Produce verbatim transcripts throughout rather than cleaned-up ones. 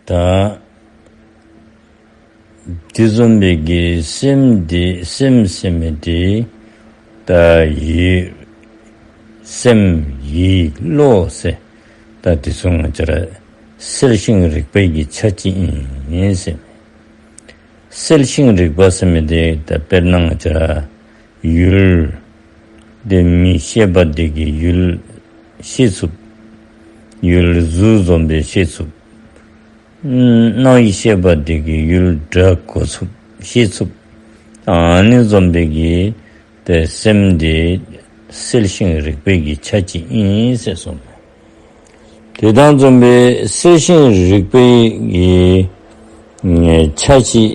ད་དེ་བཟུམ་སྦེ་གི་སེམས་འདི་སེམས་ཟེར་མི་འདི་ད་ཡིད་སེམས་ཡིད་བློ་ཟེར་ད་དེ་ཚུ་ང་བཅས་ར་གསལ་ཞིང་རིག་པའི་གི་ཆ་ཅིག་ཨིན་ཟེར། གསལ་ཞིང་རིག་པ་ཟེར་མི་འདི་ད་དཔེར་ན་ང་བཅས་ར་ཡུལ་འདི་མི་ཤེས་པ་འདི་གིས་ཡུལ་ཤེས་ཚུགས། ཡུལ་གཟུགས་བཟུམ་སྦེ་ཤེས་ཚུགས། རྣ་བའི་ཤེས་པ་འདི་གིས་ཡུལ་སྒྲ་གོ་ཚུགས་ཤེས་ཚུགས། ཨ་ནི་བཟུམ་སྦེ་གི་ཏེ་སེམས་འདི་གསལ་ཞིང་རིག་པའི་གི་ཆ་ཅིག་ཨིན་ཟེར་གསུངས། དེ་དང་བཟུམ་སྦེ་གསལ་ཞིང་རིག་པའི་གི་ཆ་ཅིག་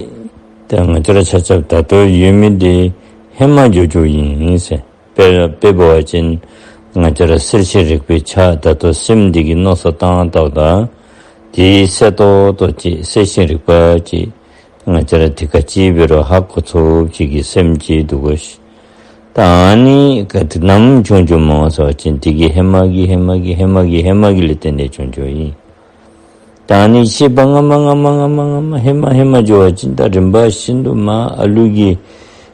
ཏེ་ང་བཅས་ར་ཆ་ཁྱབ་ད་ལྟོ་ཡོད་མི་འདི་ཧེ་མ་འགྱོ་འགྱོཝ་ཨིན་ཟེར། དཔེ་དཔེ་འབད་བ་ཅིན་ང་བཅས་ར་གསལ་ཞིང་རིག་པའི་ཆ་ད་ལྟོ་སེམས་འདི་གིས་མནོ་བསམ་བཏང་བཏངམ་ད་དེ་གསལ་ཏོག་ཏོ་ཅིག་གསལ་ཞིང་རིག་པ་ཅིག་ང་བཅས་ར་དེ་ག་ཅི་འབད་རུང་ཧ་གོ་ཚུགསཔ་ཅིག་གི་སེམས་ཅིག་འདུག་གོ་ཤིག། ད་ཨ་ནི་ག་དེ་ནམ་བྱུང་བྱུངམ་སྨོ་ཟེར་བ་ཅིན་དེ་གི་ཧེ་མ་གི་ཧེ་མ་གི་ཧེ་མ་གི་ཧེ་མ་གི་ལས་བརྟེན་ཏེ་བྱུང་བྱུངམ་ཨིན། ད་ཨ་ནི་ཤེས་པ་སྔ་མ་སྔ་མ་སྔ་མ་སྔ་མ་ཧེ་མ་ཧེ་མ་འགྱོ་བ་ཅིན་ད་རིམ་པ་བཞིན་དུ་མར་ཨ་ལུ་གི་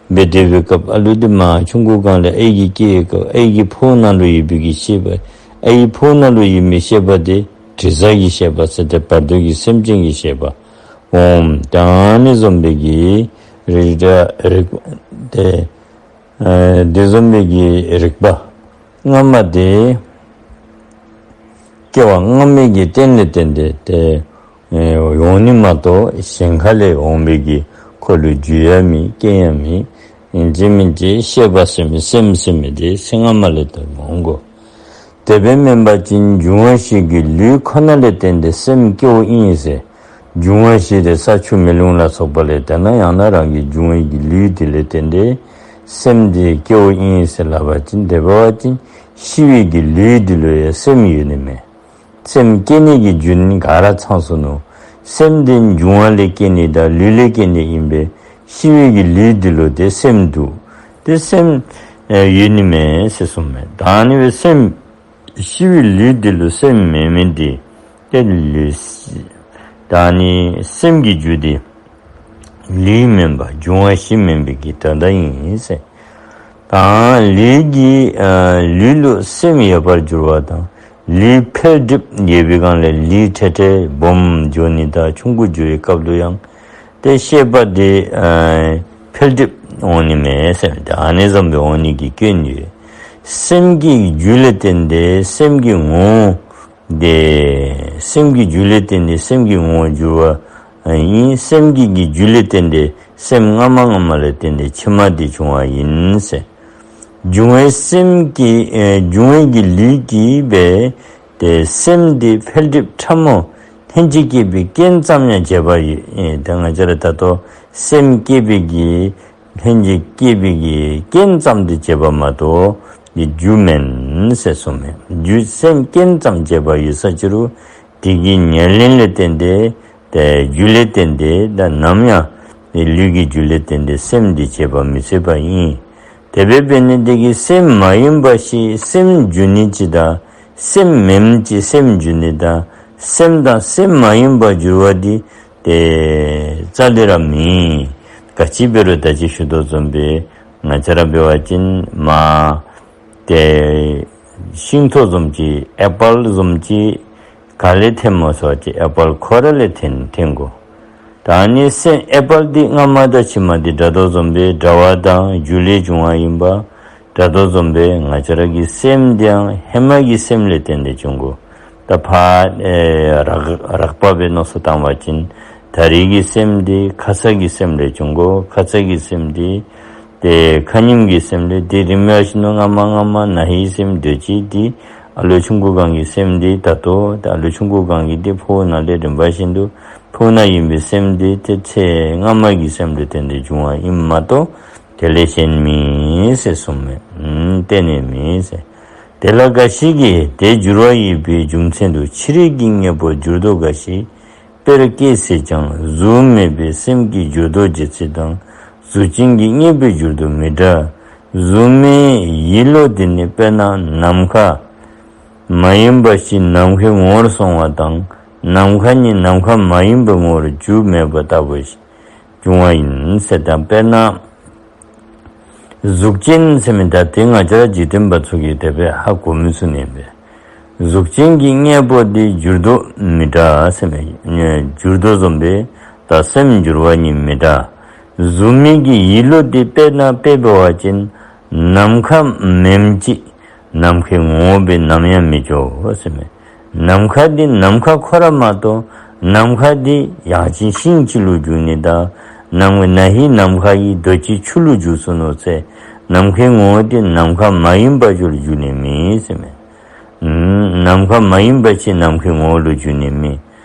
སྦེ་སྡོད་པའི་སྐབས་ཨ་ལུ་འདི་མར་ཆུང་ཀུ་སྒང་ལས་ཨའི་གི་སྐྱེ་བའི་སྐབས་ཨའི་གི་ཕོཝ་ནང་ལུ་ཡོད་པའི་གི་ཤེས་པ་ཨའི་ཕོཝ་ནང་ལུ་ཡོད་མི་ཤེས་པ་འདི་དྲི་ཟ་གི་ཤེས་པ་ཟེར་ཏེ་བར་དོ་གི་སེམས་ཅན་གྱི་ཤེས་པ་འོང་། ད་ཨ་ནི་བཟུམ་སྦེ་གི་རིག་རིག་ཏེ་ཨ་དེ་བཟུམ་སྦེ་གི་རིག་པ་སྔ་མ་དེ་སྐྱེ་བ་སྔ་མའི་གི་རྟེན་ལས་བརྟེན་ཏེ་ཏེ་ཨེ་འོང་ནི་མ་གཏོགས་གཞན་ཁ་ལས་འོང་བའི་གི་ཁོ་ལུ་འགྱུར་ཡང་མེད་རྐྱེན་ཡང་མེད། ཨིན་ཅི་མིན་ཅི་ཤེས་པ་ཟེར་མི་སེམས་ཟེར་མི་དེ་ཚེ་སྔ་མ་ལས་ད་འོང་དགོ། དེ་སྦེ་མེན་པ་ཅིན་འབྱུང་བ་བཞི་གི་ལུས་ཁོ་ན་ལས་བརྟེན་ཏེ་སེམས་སྐྱེཝ་ཨིན་ཟེར། འབྱུང་བ་བཞི་དེ་ས་ཆུ་མེ་རླུང་ལ་སོགས་པ་ལས་དེ་ནང་ཡང་ན་རང་གི་འབྱུང་བའི་གི་ལུས་དེ་ལས་བརྟེན་ཏེ་སེམས་དེ་སྐྱེཝ་ཨིན་ཟེར་སླབ་པ་ཅིན་དེ་འབད་བ་ཅིན་ཤི་བའི་གི་ལུས་དེ་ལུ་ཡང་སེམས་ཡོད་ནི་མས། སེམས་སྐྱེ་ནི་གི་རྒྱུ་ནི་ག་ར་ཚང་སོ་ནུག། སེམས་དེ་འབྱུང་བ་ལས་སྐྱེ་ནི་དང་ལུས་ལས་སྐྱེ་ནི་ཨིན་པས། ཤི་བའི་གི་ལུས་དེ་ལུ་དེ་སེམས་འདུག། དེ་སེམས་ཨེ་ཡོད་ནི་མས་ཟེར་གསུངམ་མས། ད་ཨ་ནི་སྦེ་སེམས་ཤི་བའི་ལུས་དེ་ལུ་སེམས་མེད་མི་དེ་ཏེ་ལུས་ད་ཨ་ནི་སེམས་ཀྱི་རྒྱུ་དེ་ལུས་མེན་པ་འབྱུང་བ་བཞི་མེན་པའི་གི་དོན་དག་ཨིན་ཟེར། ད་ལུས་ཀྱི་ཨ་ལུས་ལུ་སེམས་ཡོད་པར་འགྱུར་བ་དང་ལུས་འཕེལ་འགྲིབ་ཡོད་པའི་སྒང་ལས་ལུས་ཕྲ་ཕྲ་སྦོམ་འགྱོ་ནི་དང་ཆུང་ཀུ་འགྱོ་བའི་སྐབས་ལུ་ཡང་ཏེ་ཤེས་པ་དེ་ཨ་འཕེལ་འགྲིབ་འོང་ནི་མས་ཟེར། ད་ཨ་ནི་བཟུམ་སྦེ་འོང་ནི་གི་སྐྱོན་ཡོད། སེམས་ཀྱི་རྒྱུ་ལས་བརྟེན་ཏེ་སེམས་ཀྱི་ངོ་བོ་དེ་སེམས་ཀྱི་རྒྱུ་ལས་བརྟེན་ཏེ་སེམས་ཀྱི་ངོ་བོ་འགྱུར་བ་ཨིན། སེམས་ཀྱི་གི་རྒྱུ་ལས་བརྟེན་ཏེ་སེམས་སྔ་མ་སྔ་མ་ལས་བརྟེན་ཏེ་ཕྱི་མ་དེ་བྱུང་བ་ཨིན་ཟེར། འབྱུང་བའི་སེམས་ཀྱི་ཨེ་འབྱུང་བའི་གི་ལུས་ཀྱིས་སྦེ་ཏེ་སེམས་དེ་འཕེལ་འགྲིབ་ཕྲ་མོ་ལྷན་ཅིག་སྐྱེས་པའི་རྐྱེན་ཙམ་ཡང་བྱེད་པ་ཡོད། ཨེ་ད་ང་བཅས་ར་ད་ལྟོ་སེམས་སྐྱེས་པའི་གི་ལྷན་ཅིག་སྐྱེས་པའི་གི་རྐྱེན་ཙམ་དེ་བྱེད་པ་མ་གཏོགས་དེ་རྒྱུ་མེན་ཟེར་གསུངམ་མས། རྒྱུ་སེམས་རྐྱེན་ཙམ་བྱེད་པ་ཡོད་ས་ཅི་རུང་དེ་གི་ཉེར་ལེན་ལས་བརྟེན་ཏེ་ཏེ་རྒྱུ་ལས་བརྟེན་ཏེ་ད་ནམ་ཡང་ལུས་ཀྱི་རྒྱུ་ལས་བརྟེན་ཏེ་སེམས་འདི་བྱེད་པ་མི་ཚུགས་པ་ཨིན། དེ་སྦེ་འབད་ནི་དེ་གིས་སེམས་མ་ཡིན་པ་ཞིག་སེམས་འགྱུར་ནི་ཅིག་དང་སེམས་མེནམ་ཅིག་སེམས་འགྱུར་ནི་དང་སེམས་དང་སེམས་མ་ཡིན་པ་འགྱུར་བ་འདི་ཏེ་རྩ་ལས་ར་མེད། ག་ཅི་འབད་རུང་ད་ཅི་ཞུ་དོ་བཟུམ་སྦེ་ང་བཅས་ར་འབད་བ་ཅིན་མར་ཏེ་ཤིང་ཏོག་བཟུམ་ཅིག་ཨེ་པཱལ་བཟུམ་ཅིག་ག་ལས་ཐོནམ་སྨོ་ཟེར་བ་ཅིན་ཨེ་པཱལ་ཁོ་ར་ལས་ཐོན་ཐོན་དགོ། ད་ཨ་ནི་སེམས་ཨེ་པཱལ་འདི་སྔ་མ་དང་ཕྱི་མ་འདི་འདྲ་དོ་བཟུམ་སྦེ་འདྲ་བ་དང་རྒྱུ་ལས་བྱུང་བ་ཨིན་པ་འདྲ་དོ་བཟུམ་སྦེ་ང་བཅས་ར་གི་སེམས་འདི་ཡང་ཧེ་མ་གི་སེམས་ལས་བརྟེན་ཏེ་བྱུང་དགོ། ད་ཕར་ཨེ་རགས་རགས་པ་སྦེ་མནོ་བསམ་བཏང་བ་ཅིན་ད་རེས་ཀྱི་སེམས་འདི་ཁ་ཙ་གི་སེམས་ལས་བྱུང་དགོ། ཁ་ཙ་གི་སེམས་འདི་ཏེ་ཁ་ཉིནམ་གི་སེམས་ལས་ཏེ་རིམ་པ་བཞིན་དུ་སྔ་མ་སྔ་མ་ན་ཧིང་སེམས་སྡོད་ཅི། ཏེ་ཨ་ལུ་ཆུང་ཀུ་སྒང་གི་སེམས་འདི་ད་ལྟོ་ཏེ་ཨ་ལུ་ཆུང་ཀུ་སྒང་གི་ཏེ་ཕོཝ་ནང་ལས་རིམ་པ་བཞིན་དུ་ཕོཝ་ནང་ཡོད་པའི་སེམས་འདི་ཏེ་ཚེ་སྔ་མ་གི་སེམས་ལས་བརྟེན་ཏེ་བྱུང་བ་ཨིནམ་མ་གཏོགས་དེ་ལས་གཞན་མེད་ཟེར་གསུངམ་མས། ཨུམ་གཏན་ནས་མེད་ཟེར། དེ་ལ་འགའ་ཞིག་གིས་དེ་འགྱུར་བ་ཡོད་པའི་རྒྱུ་མཚན་དུ་ཕྱི་རོལ་གྱི་དངོས་པོར་འགྱུར་ལྡོག་འགའ་ཞིག་དཔེར་སྐྱེས་ཟེར་ཀྱང་གཟུགས་མེད་པའི་སེམས་ཀྱི་འགྱུར་ལྡོག་འབྱེད་ཚུལ་དང་གཟུགས་ཅན་གྱི་དངོས་པོའི་འགྱུར་ལྡོག་མི་འདྲ། གཟུགས་མེད་ཡིད་བློ་དེ་ནི་དཔེར་ན་ནམ་མཁའ་མ་ཡིན་པ་ཞིག་ནམ་མཁའི་ངོ་བོར་སོང་བ་དང་ ནམ་མཁའ་ཉིད་ནམ་མཁའ་མ་ཡིན་པའི་ངོ་བོར་རྒྱུ་མེད་པ་ལྟ་བུ་ཞིག་འབྱུང་བ་ཡིན་ཟེར། ད་དཔེར་ན་གཟུགས་ཅན་ཟེར་མི་ད་དེ་ང་བཅས་ར་འཇིག་རྟེན་པ་ཚུ་གིས་དེ་སྦེ་ཧ་གོ་མི་ཚུགས་ནི་ཨིན་པས། གཟུགས་ཅན་གྱི་དངོས་པོ་འདི་འགྱུར་ལྡོག་མི་འདྲ་ཟེར་མི་འགྱུར་ལྡོག་བཟུམ་སྦེ་ད་སེམས་འགྱུར་བ་ཉིད་མི་འདྲ། གཟུགས་མེད་ཀྱི་ཡིད་བློ་འདི་དཔེར་ན་དཔེ་འབད་བ་ཅིན་ནམ་མཁའ་མེནམ་ཅིག་ནམ་མཁའི་ངོ་བོ་སྦེ་ནམ་ཡང་མི་འགྱུར་ཟེར་མས། ནམ་མཁའ་འདི་ནམ་མཁའ་ཁོ་ར་མ་གཏོགས་ནམ་མཁའ་འདི་ཡང་ཅིན་ཤིང་ཅིག་ལུ་འགྱུར་ནི་དང་ནམ་ན་ཧིང་ནམ་མཁའ་ཡི་རྡོ་རྗེ་ཆུ་ལུ་འགྱུར་སོ་ནུག་ཟེར་ནམ་མཁའི་ངོ་བོ་འདི་ནམ་མཁའ་མ་ཡིན་པ་ཅིག་ལུ་འགྱུར་ནི་མེད་ཟེར་མས། ནམ་མཁའ་མ་ཡིན་པ་ཅིག་ནམ་མཁའི་ངོ་བོ་ལུ་འགྱུར་ནི་མེད།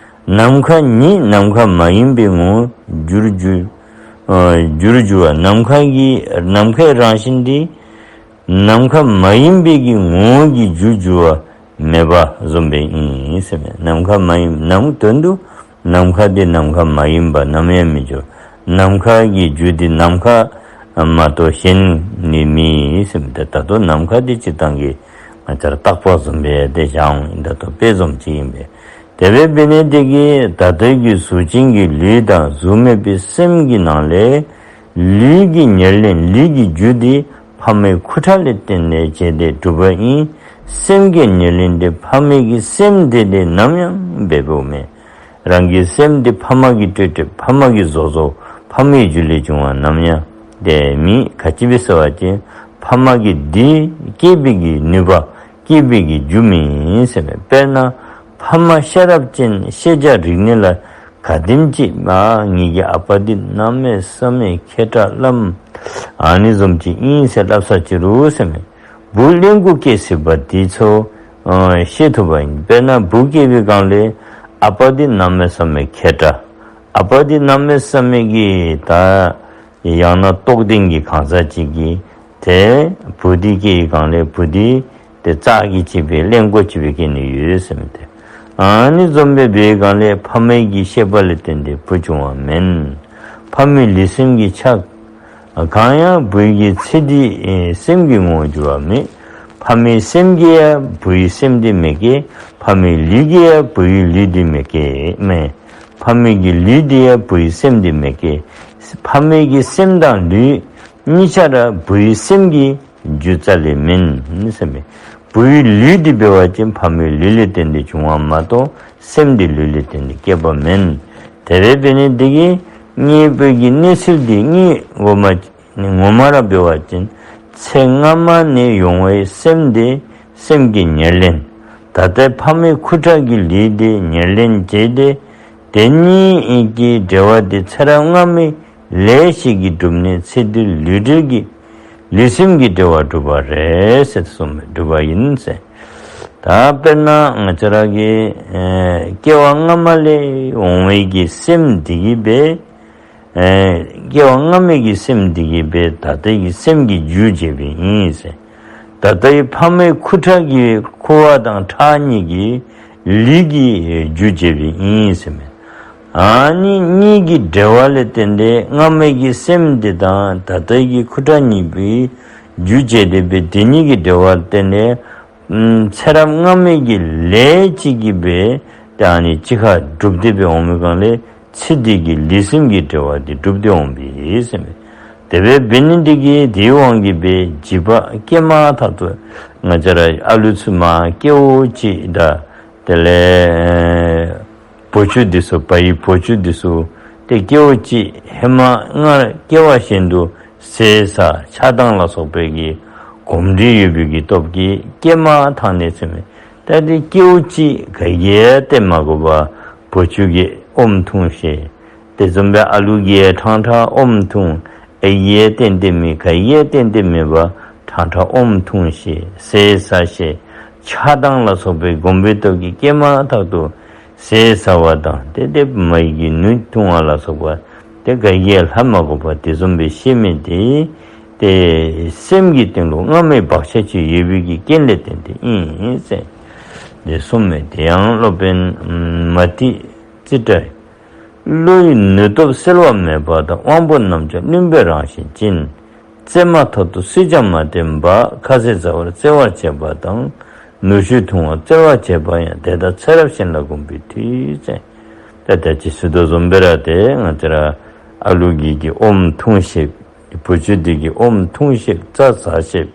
ནམ་མཁའ་ཉིད་ནམ་མཁའ་མ་ཡིན་པའི་ངོ་བོར་འགྱུར་འགྱུར་ཨ་འགྱུར་འགྱུར་བ། ནམ་མཁའ་གི་ནམ་མཁའི་རང་བཞིན་འདི་ནམ་མཁའ་མ་ཡིན་པའི་གི་ངོ་བོ་གིས་འགྱུར་འགྱུར་བ་མེདཔ་བཟུམ་སྦེ་ཨིན་ཟེར་མས། ནམ་མཁའ་མ་ཡིན་ནམ་དོན་དུ་ནམ་མཁའ་འདི་ནམ་མཁའ་མ་ཡིན་པ་ནམ་ཡང་མི་འགྱུར། ནམ་མཁའ་གི་རྒྱུ་འདི་ནམ་མཁའ་མ་གཏོགས་གཞན་ནི་མེད་ཟེར་མས། ད་ལྟོ་ནམ་མཁའ་འདི་སྤྱིར་བཏང་གི་ང་བཅས་ར་རྟག་པ་བཟུམ་སྦེ་དེ་བཞག་འོང་། ད་ལྟོ་དཔེ་བཟུམ་ཅིག་ཨིན་པས། དེ་སྦེ་འབད་ནི་འདི་གིས་ད་ལྟོའི་གི་གཟུགས་ཅན་གྱི་ལུས་དང་གཟུགས་མེད་པའི་སེམས་ཀྱི་ནང་ལས་ལུས་ཀྱི་ཉེར་ལེན་ལུས་ཀྱི་རྒྱུ་འདི་ཕ་མའི་ཁུ་ཁྲག་ལས་བརྟེན་ནས་བྱས་ཏེ་གྲུབ་པ་ཨིན། སེམས་ཀྱི་ཉེར་ལེན་འདི་ཕ་མའི་གི་སེམས་འདི་ཏེ་ནམ་ཡང་འབད་འབདཝ་མེད། རང་གི་སེམས་འདི་ཕ་མ་གིས་སྤྲོད་སྤྲོད་ཕ་མ་གིས་བཟོ་བཟོ་ཕ་མའི་རྒྱུ་ལས་བྱུང་བ་ནམ་ཡང་ཏེ་མེད། ག་ཅི་སྦེ་ཟེར་བ་ཅིན་ཕ་མ་གིས་འདི་སྐྱེད་པའི་གི་ནུས་པ་སྐྱེད་པའི་གི་རྒྱུ་མེན་ཟེར་མས། དཔེར་ན་ཕ་མ་ཤེས་རབ་ཅན་ཤེས་བྱ་རིག་གནས་ལ་ག་དེམ་ཅིག་མ་ངེ་གི་ཨ་པ་འདི་གནམ་མེད་ས་མེད་མཁས་དྲགས་བླམ་ཨ་ནི་བཟུམ་ཅིག་ཨིན་ཟེར་སླབ་ས་ཅིག་རུང་ཟེར་མས། བུ་གླེན་ལྐུགས་སྐྱེས་ཟེར་བ་འདི་ཚུ་ཨ་ཤེས་ཐུབ་པ་ཨིན། དཔེར་ན་བུ་སྐྱེས་པའི་སྒང་ལས་ཨ་པ་འདི་གནམ་མེད་ས་མེད་མཁས་དྲགས། ཨ་པ་འདི་གནམ་མེད་ས་མེད་ཀྱི་ད་ཡང་ན་རྟོགས་ལྡན་གྱི་གང་ཟག་ཅིག་གིས་ཏེ་བུ་འདི་སྐྱེས་པའི་སྒང་ལས་བུ་འདི་ཏེ་ཙག་གི་ཅིག་སྦེ་གླེན་ལྐུགས་ཅིག་སྦེ་སྐྱེས་ནི་ཡོད་ཟེར་མས། ཏེ་ཨ་ནི་བཟུམ་སྦེ་འབད་བའི་སྒང་ལས་ཕ་མའི་གི་ཤེས་པ་ལས་བརྟེན་ཏེ་བུ་བྱུང་བ་མེན། ཕ་མའི་ལུས་སེམས་ཀྱི་ཆ་གང་ཡང་བུའི་གི་ཚེ་འདི་ཨེ་སེམས་ཀྱི་ངོ་བོར་འགྱུར་བ་མེད། ཕ་མའི་སེམས་ཀྱིས་ཡང་བུའི་སེམས་འདི་མི་སྐྱེ། ཕ་མའི་ལུས་ཀྱིས་ཡང་བུའི་ལུས་འདི་མི་སྐྱེ་མེན། ཕ་མའི་གི་ལུས་འདི་ཡང་བུའི་སེམས་འདི་མི་སྐྱེ། ཕ་མའི་གི་སེམས་དང་ལུས་གཉིས་ཆ་ར་བུའི་སེམས་ཀྱི་རྒྱུ་རྩ་ལས་མེན་ཟེར་མས། བུའི་ལུས་འདི་འབད་བ་ཅིན་ཕ་མའི་ལུས་ལས་བརྟེན་ཏེ་བྱུང་བ་མ་གཏོགས་སེམས་འདི་ལུས་ལས་བརྟེན་ཏེ་སྐྱེས་པ་མེན། དེ་སྦེ་འབད་ནི་འདི་གིས་དངོས་པོའི་གི་གནས་ཚུལ་འདི་དངོས་ངོ་མ་ངོ་མ་ར་འབད་བ་ཅིན་ཚེ་སྔ་མ་ནས་ཡོང་བའི་སེམས་འདི་སེམས་ཀྱི་ཉེར་ལེན། ད་ལྟའི་ཕ་མའི་ཁུ་ཁྲག་གི་ལུས་འདི་ཉེར་ལེན་བྱས་ཏེ་དེ་གཉིས་ཀྱི་འབྲེལ་བ་འདི་ཚེ་རབས་སྔ་མའི་ལས་ཤིག་གིས་གྲུབ་ནས་ཚེ་འདིར་ལུས་འབྲེལ་གྱི་ལུས་སེམས་ཀྱི་འབྲེལ་བ་གྲུབ་པ་རེད་ཟེར་གསུངས་པས། གྲུབ་པ་ཡིན་ཟེར། ད་དཔེར་ན་ང་བཅས་ར་གི་ཨེ་སྐྱེ་བ་སྔ་མ་ལས་འོང་བའི་གི་སེམས་འདི་གིས་སྦེ་ཨེ་སྐྱེ་བ་སྔ་མའི་གི་སེམས་འདི་གིས་སྦེ་ད་ལྟའི་གི་སེམས་ཀྱི་རྒྱུ་བྱེད་པའི་ཨིན་ཟེར། ད་ལྟའི་ཕ་མའི་ཁུ་ཁྲག་གི་ཁུ་བ་དང་ཁྲག་གཉིས་ཀྱིས་ལུས་ཀྱི་རྒྱུ་བྱེད་པའི་ཨིན་ཟེར་མས། ཨ་ནི་གཉིས་ཀྱི་འབྲེལ་བ་ལས་བརྟེན་ཏེ་སྔ་མའི་གི་སེམས་འདི་དང་ད་ལྟའི་གི་ཁུ་ཁྲག་གཉིས་པོའི་རྒྱུ་བྱས་ཏེ་སྦེ་དེ་གཉིས་ཀྱི་འབྲེལ་བ་ལས་བརྟེན་ཏེ་ཨམ་ཚེ་རབས་སྔ་མའི་གི་ལས་ཅིག་གིས་སྦེ་ཏེ་ཨ་ནི་གཅིག་ཁར་གྲུབ་སྟེ་སྦེ་འོང་བའི་སྒང་ལས་ཚེ་འདི་གི་ལུས་སེམས་ཀྱི་འབྲེལ་བ་འདི་གྲུབ་སྟེ་འོང་པས་ཟེར་མས། དེ་སྦེ་འབད་ནི་འདི་གིས་དེའི་དབང་གིས་སྦེ་བྱིས་པ་སྐྱེས་མ་ཐག་ཏུ་ང་བཅས་ར་ཨ་ལུ་ཚུ་མར་སྐྱེ་བ་ཅིག་དང་དེ་ལས་བུ་ཆུང་འདི་ཚུ་བ་ཡི་བུ་ཆུང་འདི་ཚུ་ཏེ་སྐྱེ་བ་ཅིག་ཧེ་མ་སྔར་སྐྱེ་བ་གཞན་དུ་ཟས་ཟ་ཆགས་སྡང་ལ་སོགས་པའི་གི་གོམས་འདྲིས་ཡོད་པའི་གི་སྟོབས་ཀྱིས་སྐྱེས་མ་ཐག་ནས་ཟེར་མས། ད་དེ་སྐྱེ་བ་ཅིག་ག་གིས་ཡང་སྟོན་མ་དགོ་པར་བུ་ཆུང་གིས་ཨོམ་འཐུང་ཤེས། དེ་བཟུམ་སྦེ་ཨ་ལུ་གིས་ཡང་ཕྲང་ཕྲང་ཨོམ་འཐུང་། ཨའི་གིས་ཡང་སྟོན་སྟོན་མེད། ག་གིས་ཡང་སྟོན་སྟོན་མེད་པར་ཕྲང་ཕྲང་ཨོམ་འཐུང་ཤེས། ཟས་ཟ་ཤེས། ཆགས་སྡང་ལ་སོགས་པའི་གོམས་པའི་སྟོབས་ཀྱིས་སྐྱེས་མ་ཐག་ཏུ་ཟས་ཟ་བ་དང་དེ་དེ་མ་ཡི་གི་ནུ་འཐུང་བ་ལ་སོགས་པ་དེ་ག་གིས་ཡང་ལྷག་མ་དགོ་པར་དེ་བཟུམ་སྦེ་ཤེས་མི་དེ་ཏེ་སེམས་ཀྱི་སྟེང་ལུ་སྔ་མའི་བག་ཆགས་ཅིག་ཡོད་པའི་གི་རྐྱེན་ལས་བརྟེན་ཏེ་ཨིན་ཟེར་དེ་གསུངས་མས། དེ་ཡང་སློབ་དཔོན་མ་ཏི་ཙི་ཏྲ་བློ་ཡི་ནུས་སྟོབས་སེལ་བ་མེད་པ་དང་དབང་པོ་རྣམས་ཀྱང་བླུན་པའི་རང་བཞིན་ཅན། བཙས་མ་ཐག་ཏུ་སུས་ཀྱང་མ་བསྟེན་པ། ཁ་ཟས་ཟ་བར་བརྩེ་བར་བྱེད་པ་དང་ ནུ་ཞོ་འཐུང་བ་བཙལ་བར་བྱེད་པ་ཡང་། དེ་དག་ཚེ་རབས་གཞན་ལ་གོམས་པའི་མཐུས་ཟེར། ད་ད་ཅི་ཞུ་དོ་བཟུམ་སྦེ་ར་ཏེ་ང་བཅས་ར་ཨ་ལུ་གི་གི་ཨོམ་འཐུང་ཤེས། བུ་ཆུང་འདི་གིས་ཨོམ་འཐུང་ཤེས། རྩྭ་ཟ་ཤེས།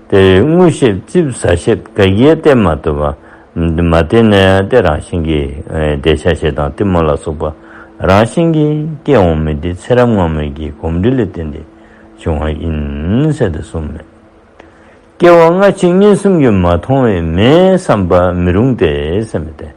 ཏེ་རྔུ་ཤེས། རྩིགཔ་ཟ་ཤེས། ག་གིས་ཡང་བསྟེན་མ་བཏུབ་པར་མ་བསྟེན་ན་ཡང་ཏེ་རང་བཞིན་གྱིས་ཨེ་འདོད་ཆགས་ཞེ་སྡང་གཏི་མུག་ལ་སོགས་པ་རང་བཞིན་གྱིས་སྐྱེ་འོང་མི་འདི་ཚེ་རབས་སྔ་མའི་གི་གོམས་འདྲིས་ལས་བརྟེན་ཏེ་བྱུང་བ་ཨིན་ཟེར་ཏེ་གསུངས་མས། སྐྱེ་བ་སྔ་ཕྱི་གཉིས་གསུམ་གྱིས་མ་མཐོང་བའི་མེད་བསམ་པ་མི་རུང་སྟེ་ཟེར་མི་འདི།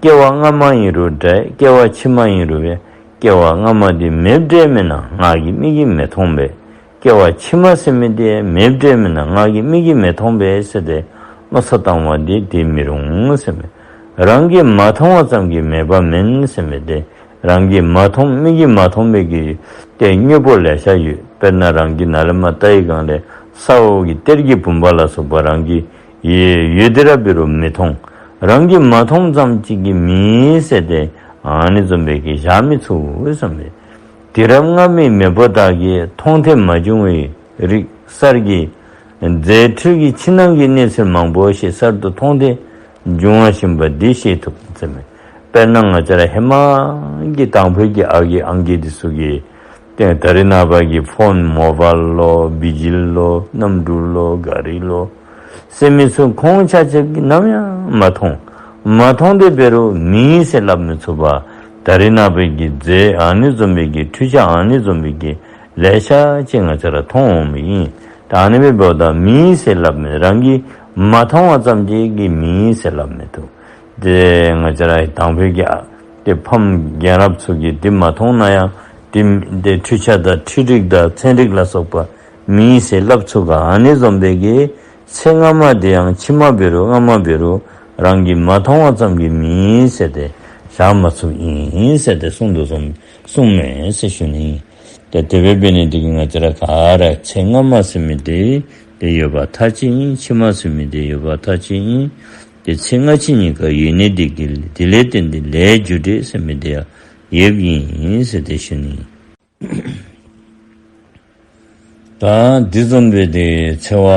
སྐྱེ་བ་སྔ་མ་ཨིན་རུང་འདྲ། སྐྱེ་བ་ཕྱི་མ་ཨིན་རུང་བས། སྐྱེ་བ་སྔ་མ་འདི་མེདཔ་འདྲས་མེན་ན་ང་གི་མིག་གིས་མི་མཐོང་པས། སྐྱེ་བ་ཕྱི་མ་ཟེར་མི་འདི་མེདཔ་འདྲས་མེན་ན་ང་གི་མིག་གིས་མི་མཐོང་པས་ཟེར་ཏེ་མནོ་བསམ་བཏང་བ་འདི་དེ་མི་རུང་ཟེར་མས། རང་གིས་མ་མཐོང་བ་ཙམ་གྱིས་མེད་པ་མིན་ཟེར་མི་འདི། རང་གིས་མ་མཐོང་མིག་གིས་མ་མཐོང་བའི་གི་ཏེ་དངོས་པོ་ལེ་ཤ་ཡོད། དཔེར་ན་རང་གིས་ནཱ་ལས་མར་བལྟ་བའི་སྒང་ལས་ས་འོག་གི་གཏེར་གྱི་བུམ་པ་ལ་སོགས་པ་རང་གིས་ཡོད་དེ་ར་འབད་རུང་མི་མཐོང་། རང་གིས་མ་མཐོང་ཙམ་ཅིག་གིས་མེད་ཟེར་ཏེ་ཨ་ནི་བཟུམ་སྦེ་གི་བཞག་མི་ཚུགས་ཟེར་མས། དུས་རབས་སྔ་མའི་མེས་པོ་དག་གིས་མཐོང་ཐོས་མ་བྱུང་བའི་རིག་གསར་གྱི་རྫས་འཕྲུལ་གྱི་ཕྱི་ནང་གི་གནས་ཚུལ་མང་པོ་ཞིག་གསར་དུ་མཐོང་ཐོས་འབྱུང་བཞིན་པ་འདི་ཤེས་ཐུབ་ཟེར་མས། དཔེར་ན་ང་བཅས་ར་ཧེ་མ་གི་དང་ཕུ་གི་ཨ་རྒས་ཨང་རྒས་འདི་ཚུ་གིས་ཏེ་ད་རེས་ནངས་པ་གི་ཕོན་མོ་བཱལ་ལོ་བི་ཇི་ལི་ལོ་གནམ་གྲུ་ལོ་ག་རི་ལོ་ཟེར་མི་ཚུ་ཁོང་ཆ་ཁྱབ་ཀྱིས་ནམ་ཡང་མ་མཐོང་། མ་མཐོང་དེ་འབད་རུང་མེད་ཟེར་སླབ་མི་ཚུགས་པས། ད་རེས་ནངས་པ་གི་རྫས་ཨ་ནི་བཟུམ་མའི་གི་འཕྲུལ་ཆས་ཨ་ནི་བཟུམ་མའི་གི་ལེ་ཤ་ཅིག་ང་བཅས་ར་མཐོང་འོང་མི་ཨིན། ད་ཨ་ནི་འབདཝ་ད་མེད་ཟེར་སླབ་མི་རང་གིས་མ་མཐོང་བ་ཙམ་ཅིག་གིས་མེད་ཟེར་སླབ་མི་ཐུབ། ཏེ་ང་བཅས་ར་དང་ཕུ་གི་ཨ་ཏེ་ཕམ་རྒན་རབས་ཚུ་གིས་འདི་མ་མཐོང་ན་ཡང་འདི་འདི་འཕྲུལ་ཆས་དང་འཕྲུལ་རིག་དང་ཚན་རིག་ལ་སོགས་པ་མེད་ཟེར་སླབ་ཚུགས་ག། ཨ་ནི་བཟུམ་སྦེ་གི་ཚེ་སྔ་མ་འདི་ཡང་ཕྱི་མ་འབད་རུང་སྔ་མ་འབད་རུང་རང་གིས་མ་མཐོང་བ་ཙམ་གྱིས་མེད་ཟེར་ཏེ་བཞག་མ་ཚུགསཔ་ཨིན་ཟེར་ཏེ་གསུངས་དོ་བཟུམ་གསུངས་མས་ཟེར་ཞུ་ནི། ཏེ་དེ་སྦེ་འབད་ནི་འདི་གིས་ང་བཅས་ར་ག་ར་ཚེ་སྔ་མ་ཟེར་མི་འདི་ཏེ་ཡོད་པ་མཐའ་གཅིག་ཨིན། ཕྱི་མ་ཟེར་མི་འདི་ཡོད་པ་མཐའ་གཅིག་ཨིན། ཏེ་ཚེ་སྔ་ཕྱི་གཉིས་ཀ་ཡོད་ནི་འདི་གིས་དེ་ལས་བརྟེན་ཏེ་ལས་རྒྱུ་འབྲས་ཟེར་མི་འདི་ཡང་ཡོདཔ་ཨིན་ཟེར་ཏེ་ཞུ་ནི། ད་འདི་བཟུམ་སྦེ་ཏེ་ཚེ་བ་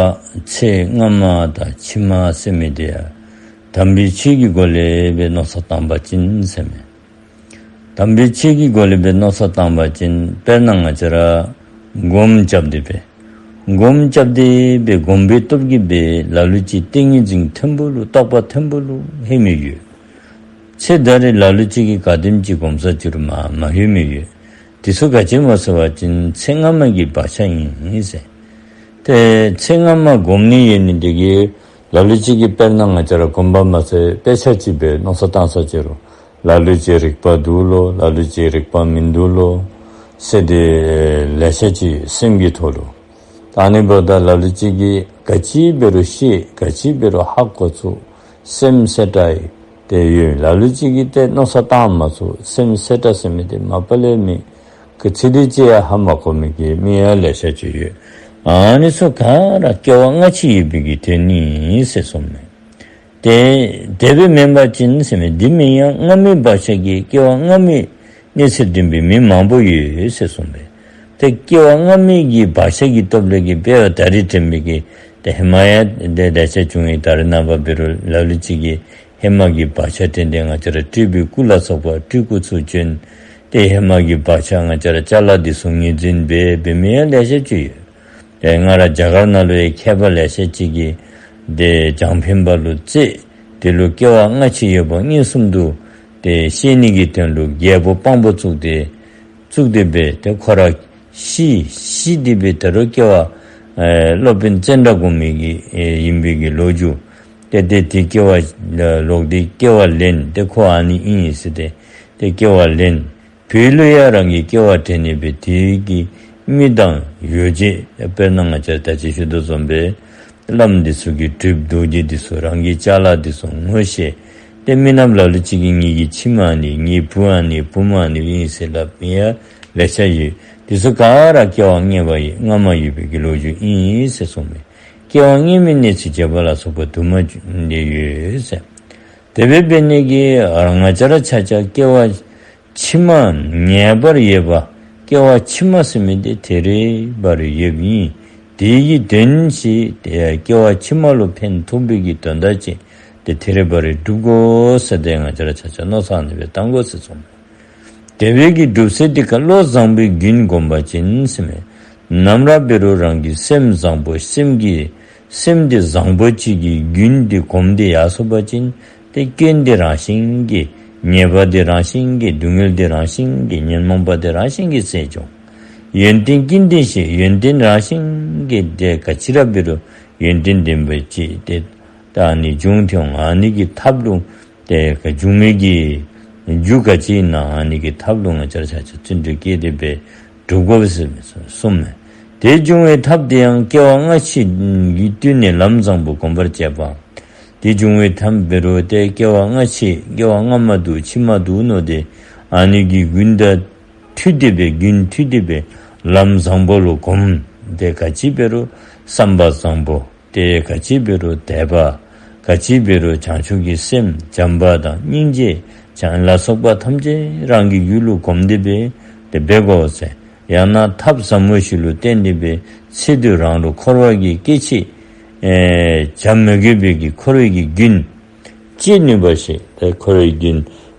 ཚེ་སྔ་མ་དང་ཕྱི་མ་ཟེར་མི་འདི་ཡང་དམ་པའི་ཆོས་ཀྱི་སྒོ་ལས་སྦེ་མནོ་བསམ་བཏང་བ་ཅིན་ཟེར་མས། དམ་པའི་ཆོས་ཀྱི་སྒོ་ལས་སྦེ་མནོ་བསམ་བཏང་བ་ཅིན་དཔེར་ན་ང་བཅས་ར་སྒོམ་རྐྱབ་སྟེ་སྦེ་སྒོམ་རྐྱབ་སྟེ་སྦེ་སྒོམ་པའི་སྟོབས་ཀྱིས་སྦེ་ལ་ལུ་ཅིག་ཏིང་ངེ་འཛིན་མཐོན་པོ་ལུ་རྟོགས་པ་མཐོན་པོ་ལུ་ལྷོད་མི་ཡོད། ཚེ་ད་རེས་ལ་ལུ་ཅིག་གིས་ག་དེམ་ཅིག་སྒོམ་ས་ཅིག་རུང་མ་མ་ལྷོད་མི་ཡོད། དེ་ཚུ་ག་ཅི་སྨོ་ཟེར་བ་ཅིན་ཚེ་སྔ་མ་གི་བག་ཆགས་ཨིན་ཟེར། ཏེ་ཚེ་སྔ་མ་སྒོམ་ནི་ཡོད་ནི་འདི་གིས་ལ་ལུ་ཅིག་གིས་དཔེར་ན་ང་བཅས་ར་སྒོམ་པ་མ་ཚད་དཔེ་ཆ་ཅིག་སྦེ་མནོ་བསམ་བཏང་ས་ཅིག་རུང་ལ་ལུ་ཅིག་རིག་པ་འདུག་ལོ། ལ་ལུ་ཅིག་རིག་པ་མིན་འདུག་ལོ་ཟེར་ཏེ་ལེ་ཤ་ཅིག་སེམས་ཀྱི་ཐོག་ལུ། ད་ཨ་ནི་འབདཝ་ད་ལ་ལུ་ཅིག་གིས་ག་ཅི་འབད་རུང་ཤེས། ག་ཅི་འབད་རུང་ཧ་གོ་ཚུགས། སེམས་གསལ་དྲགས་ཏེ་ཡོད། ལ་ལུ་ཅིག་གིས་ཏེ་མནོ་བསམ་བཏང་མ་ཚུགས། སེམས་གསལ་དྲགས་ཟེར་མི་འདི་མ་པ་ལས་མེད། ག་ཅི་འདི་ཅིག་ཡང་ཧ་མ་གོ་མི་གི་མི་ཡང་ལེ་ཤ་ཅིག་ཡོད། ཨ་ནི་ཚུ་ག་ར་སྐྱེ་བ་སྔ་ཕྱི་ཡོད་པའི་གི་དོན་ཨིན་ཟེར་གསུངས་མས། ཏེ་དེ་སྦེ་མེན་པ་ཅིན་ཟེར་མི་འདི་མི་ཡང་སྔ་མའི་བག་ཆགས་ཀྱིས་སྐྱེ་བ་སྔ་མའི་གནས་ཚུལ་འདྲེན་པའི་མི་མང་པོ་ཡོད་ཟེར་གསུངས་པས། ཏེ་སྐྱེ་བ་སྔ་མའི་གི་བག་ཆགས་ཀྱི་སྟོབས་ལས་ཀྱི་འབད་བ་ད་རེས་དྲན་པའི་གི་ཏེ་ཧེ་མ་ཡང་ཏེ་ལེ་ཤ་བྱུང་ཡི། ད་རེས་ནངས་པ་འབད་རུང་ལ་ལུ་ཅིག་གིས་ཧེ་མ་གི་བག་ཆགས་དྲན་ཏེ་ང་བཅས་ར་སྤྲུལ་པའི་སྐུ་ལ་སོགས་པ་སྤྲུལ་སྐུ་ཚུ་བྱོན། ཏེ་ཧེ་མ་གི་བག་ཆགས་ང་བཅས་ར་ཅ་ལ་འདི་ཚུ་ངོས་འཛིན་འབད་འབད་མི་ཡང་ལེ་ཤ་ཅིག་ཡོད། ཏེ་ང་ར་རྒྱ་གར་ནང་ལུ་ཡང་མཁས་པ་ལེ་ཤ་ཅིག་གིས་ཏེ་རྒྱང་འཕེན་པ་ལུ་རྩེད། དེ་ལུ་སྐྱེ་བ་སྔ་ཕྱི་ཡོད་པ་མངོན་སུམ་དུ་ཏེ་ཤེས་ནི་གི་དོན་ལུ་རྒྱལ་པོ་དཔང་པོ་བཙུགས་ཏེ་བཙུགས་ཏེ་སྦེ་ཏེ་ཁོ་ར་ཤི་ཤི་སྟེ་སྦེ་ད་རུང་སྐྱེ་བ་ཨེ་སློབ་དཔོན་ཙནྡྲ་གོ་མི་གི་ཨེ་ཨིན་པའི་གི་ལོ་རྒྱུས། ཏེ་ཏེ་དེ་སྐྱེ་བ་ལོག་སྟེ་སྐྱེ་བ་ལེན། ཏེ་ཁོ་ཨ་ནི་ཨིན་ཟེར་ཏེ་ཏེ་སྐྱེ་བ་ལེན། བོད་ལུ་ཡང་རང་གི་སྐྱེ་བ་དྲན་ནི་སྦེ་དེ་གི་མི་དང་ཡོ་བྱད་དཔེར་ན་ང་བཅས་ད་ཅི་ཞུ་དོ་བཟུམ་སྦེ་བླམ་འདི་ཚུ་གིས་སྒྲུབ་རྡོ་རྗེ་འདི་ཚུ་རང་གི་ཅ་ལ་འདི་ཚུ་ངོ་ཤེས། ཏེ་མི་རྣམས་ལ་ལུ་ཅིག་གིས་ངེ་གི་ཁྱིམ་ཨ་ནི་ངེ་བུ་ཨ་ནི་བུམོ་ཨ་ནི་ཨིན་ཟེར་སླབ་མི་ཡང་ལེ་ཤ་ཡོད། འདི་ཚུ་ག་ར་སྐྱེ་བ་སྔ་མ་ཡི་སྔ་མ་ཡོད་པའི་གི་ལོ་རྒྱུས་ཨིན་ཟེར་གསུངས་མས། སྐྱེ་བ་སྔ་མའི་གནས་ཚུལ་བྱེད་པ་ལ་སོགས་པ་དུ་མ་ཡོད་ཟེར། དེ་སྦེ་འབད་ནི་གིས་ང་བཅས་ར་ཆ་ཁྱབ་སྐྱེ་བ་ཕྱི་མ་ངེས་པར་ཡོད་པ། སྐྱེ་བ་ཕྱི་མ་ཟེར་མི་འདི་ཐད་རི་བ་རི་ཡོདཔ་ཨིན། དེ་གི་དོན་ཅིག་ཏེ་སྐྱེ་བ་ཕྱི་མ་ལུ་ཕན་ཐོགས་པའི་གི་དོན་དག་ཅིག་ཏེ་ཐེ་རེ་བ་རེ་སྒྲུབ་དགོ་ཟེར་ཏེ་ང་བཅས་ར་ཆ་ཁྱབ་མནོ་བསམ་ཨ་ནི་སྦེ་བཏང་དགོ་ཟེར་གསུངས། དེ་སྦེ་གི་སྒྲུབ་ཚེ་དེ་ཁར་བློ་བཟང་པོའི་རྒྱུན་བསྒོམ་པ་ཅིན་ཟེར་མས། ནམ་ར་འབད་རུང་རང་གི་སེམས་བཟང་པོ་སེམས་ཀྱི་སེམས་དེ་བཟང་པོ་ཅིག་གི་རྒྱུན་དེ་གོམས་ཏེ་ཡར་སོང་པ་ཅིན་ཏེ་སྐྱོན་དེ་རང་བཞིན་གྱིས་ཉེས་པ་དེ་རང་བཞིན་གྱིས་སྡུག་བསྔལ་དེ་རང་བཞིན་གྱིས་ཉོན་མོངས་པ་དེ་རང་བཞིན་གྱིས་ཟད་འགྱོ། ཡོན་ཏན་ཀུན་ལྡན་ཞེས་ཡོན་ཏན་རང་བཞིན་གྱིས་ཏེ་ག་ཅི་ར་འབད་རུང་ཡོན་ཏན་ལྡན་པ་ཅིག་ཏེ་ད་ཨ་ནི་འབྱུང་སྟེ་འོང་། ཨ་ནི་གི་ཐབས་ལུ་ཏེ་ག་འབྱུང་མི་གི་རྒྱུ་ག་ཅི་ཨིན་ན་ཨ་ནི་གི་ཐབས་ལུ་ང་བཅས་ར་ཆ་ཁྱབ་བརྩོན་འགྲུས་བསྐྱེད་དེ་སྦེ་སྒྲུབ་དགོ་པས་ཟེར་གསུངས་མས། དེ་འབྱུང་བའི་ཐབས་དེ་ཡང་སྐྱེ་བ་སྔ་ཕྱི་གི་དུས་ནས་ལམ་བཟང་པོ་གོམས་པར་བྱེད་པ། དེ་འབྱུང་བའི་ཐབས་འབད་རུང་ཏེ་སྐྱེ་བ་སྔ་ཕྱི་སྐྱེ་བ་སྔ་མ་འདུག་ཕྱི་མ་འདུག་མནོ་སྟེ་ཨ་ནི་གི་རྒྱུན་དང་མཐུད་དེ་སྦེ་རྒྱུན་མཐུད་དེ་སྦེ་ལམ་བཟང་པོ་ལུ་གོམས། ཏེ་ག་ཅི་འབད་རུང་བསམ་པ་བཟང་པོ་ཏེ་ག་ཅི་འབད་རུང་དད་པ་ག་ཅི་འབད་རུང་བྱང་ཆུབ་ཀྱི་སེམས་བྱམས་པ་དང་སྙིང་རྗེ་བྱང་ལ་སོགས་པ་ཐམས་ཅད་རང་གི་རྒྱུད་ལུ་གོམས་ཏེ་སྦེ་ཏེ་འབད་དགོ་ཟེར། ཡང་ན་ཐབས་ཟབ་མོ་ཞིག་ལུ་བརྟེན་ཏེ་སྦེ་ཚེ་འདི་རང་ལུ་འཁོར་བ་གི་སྐྱེ་འཆི་ཨེ་བྱ་མི་དགོས་པའི་གི་འཁོར་བའི་གི་རྒྱུན་བཅད་ནུས་པ་ཞིག་ཏེ་འཁོར་བའི་རྒྱུན་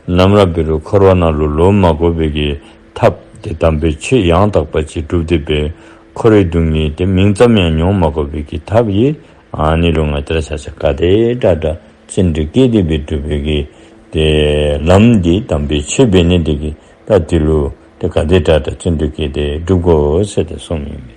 ནམ་ར་འབད་རུང་འཁོར་བ་ནང་ལུ་ལོག་མ་དགོ་པའི་གི་ཐབས་ཏེ་དམ་པའི་ཆོས་ཡང་དག་པ་ཅིག་སྒྲུབ་སྟེ་སྦེ་འཁོར་བའི་སྡུག་བསྔལ་དེ་མིང་ཙམ་ཡང་མྱོང་མ་དགོ་པའི་གི་ཐབས་ཡོད། ཨ་ནི་ལུ་ང་བཅས་ར་ཆ་ཁྱབ་ག་དེ་དྲག་དྲག་བརྩོན་འགྲུས་བསྐྱེད་དེ་སྦེ་སྒྲུབ་པའི་གི་ཏེ་ལམ་འདི་དམ་པའི་ཆོས་འབད་ནི་འདི་གིས་ད་འདི་ལུ་ཏེ་ག་དེ་དྲག་དྲག་བརྩོན་འགྲུས་བསྐྱེད་དེ་སྒྲུབ་དགོ་ཟེར་ཏེ་གསུངས་ཡི།